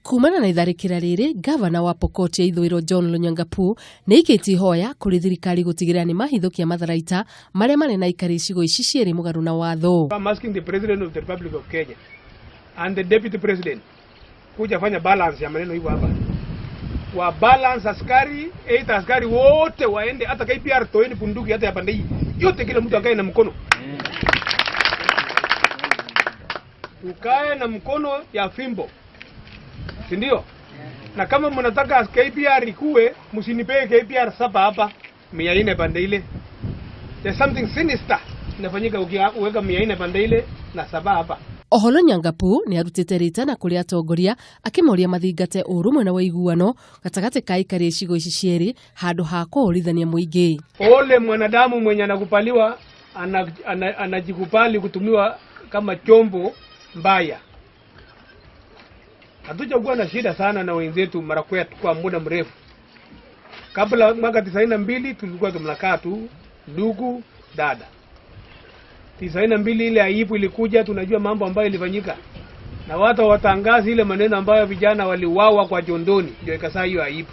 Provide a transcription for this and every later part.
Kumana na itharĩkĩra rĩrĩ, ngavana wa Pokot ya ithũĩro John Lonyangapuo nĩ aikĩtie ihoya kũrĩ thirikari gũtigĩrĩra nĩ mahithũkia matharaita marĩa marĩ na aikari icigo ici cierĩ mũgarũ na watho. I'm asking the President of the Republic of Kenya and the Deputy President kuja fanya balance ya maneno hivyo hapa. Wa balance askari, either askari wote waende, hata KPR toeni bunduki hata ya pande hii. Yote kila mtu akae na mkono. Tukae na mkono ya fimbo. Si ndio? Na kama mnataka KPR ikue, msinipee KPR 7 hapa, 400 pande ile. There's something sinister inafanyika ukiweka 400 pande ile na 7 hapa. Oho Lonyangapuo nĩ arutĩte rĩtana kũrĩ atongoria akĩmoria mathingate ũrũmwe na ũiguano gatagatĩ ka aikari icigo ici cierĩ handũ ha kũhũrithania mũingĩ. Ole mwanadamu mwenye anakupaliwa anajikubali kutumiwa kama chombo mbaya. Hatujakuwa na shida sana na wenzetu Marakwet kwa muda mrefu. Kabla mwaka 92 tulikuwa tunakaa tu ndugu dada. 92 ile aibu ilikuja, tunajua mambo ambayo ilifanyika. Na watu watangazi ile maneno ambayo vijana waliuawa kwa jondoni, ndio ikasaa hiyo aibu.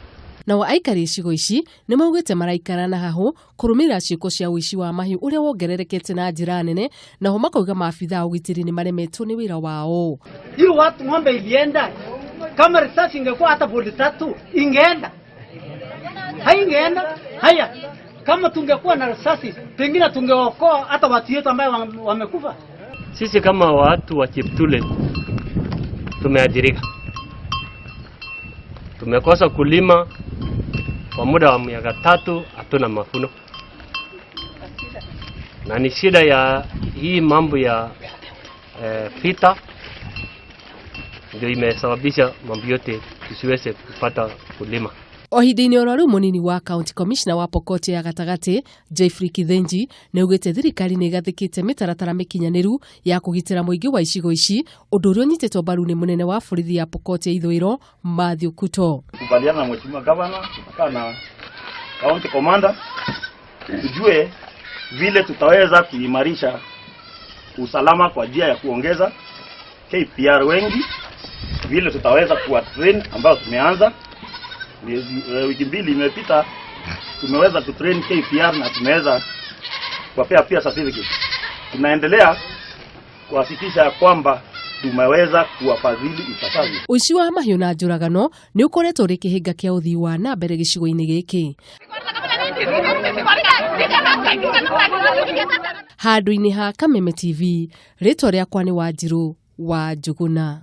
Nao aikari icigo ici nĩ maugĩte maraikara na hahũ kũrũmĩrĩra ciĩko cia ũici wa mahiũ ũrĩa wongererekete na njĩra nene, naho makauga maabitha a ũgitĩri nĩ maremetwo nĩ wĩra wao. Hiyo watu ng'ombe ilienda, kama risasi ingekuwa hata boli 3 ingeenda, haingeenda. Haya, kama tungekuwa na risasi pengine tungeokoa hata watu wetu ambao wamekufa. Sisi kama watu wa Cheptulel tumeathirika, tumekosa kulima kwa muda wa miaka 3, hatuna mavuno, na ni shida ya hii mambo ya vita ndio imesababisha mambo yote tusiweze kupata kulima. O ihinda-inĩ oro rĩu mũnini wa County Commissioner wa Pokot ya gatagatĩ Jeffrey Kithenji nĩ augĩte thirikari nĩ ĩgathĩkĩte mĩtaratara mĩkinyanĩru ya kũgitĩra mũingĩ wa icigo ici, ũndũ ũrĩa ũnyitĩtwo mbaru nĩ mũnene wa borithi ya Pokot ya ithũĩro Mathew Kuto. Kubaliana na Mheshimiwa Governor, tutakaa na County Commander tujue vile tutaweza kuimarisha usalama kwa njia ya kuongeza KPR wengi, vile tutaweza kuwa train ambao tumeanza wiki 2 imepita, tumeweza kutrain KPR na tumeweza kuwapea pia certificate. Tunaendelea kuhakikisha kwamba tumeweza kuwafadhili ipasavyo. Ũici wa mahiũ na njũragano nĩ ũkoretwo ũrĩ kĩhĩnga kĩa ũthii wa na mbere gĩcigo-inĩ gĩkĩ. Handũ-inĩ ha Kameme TV, rĩtwa rĩakwa nĩ Wanjirũ wa Njũgũna.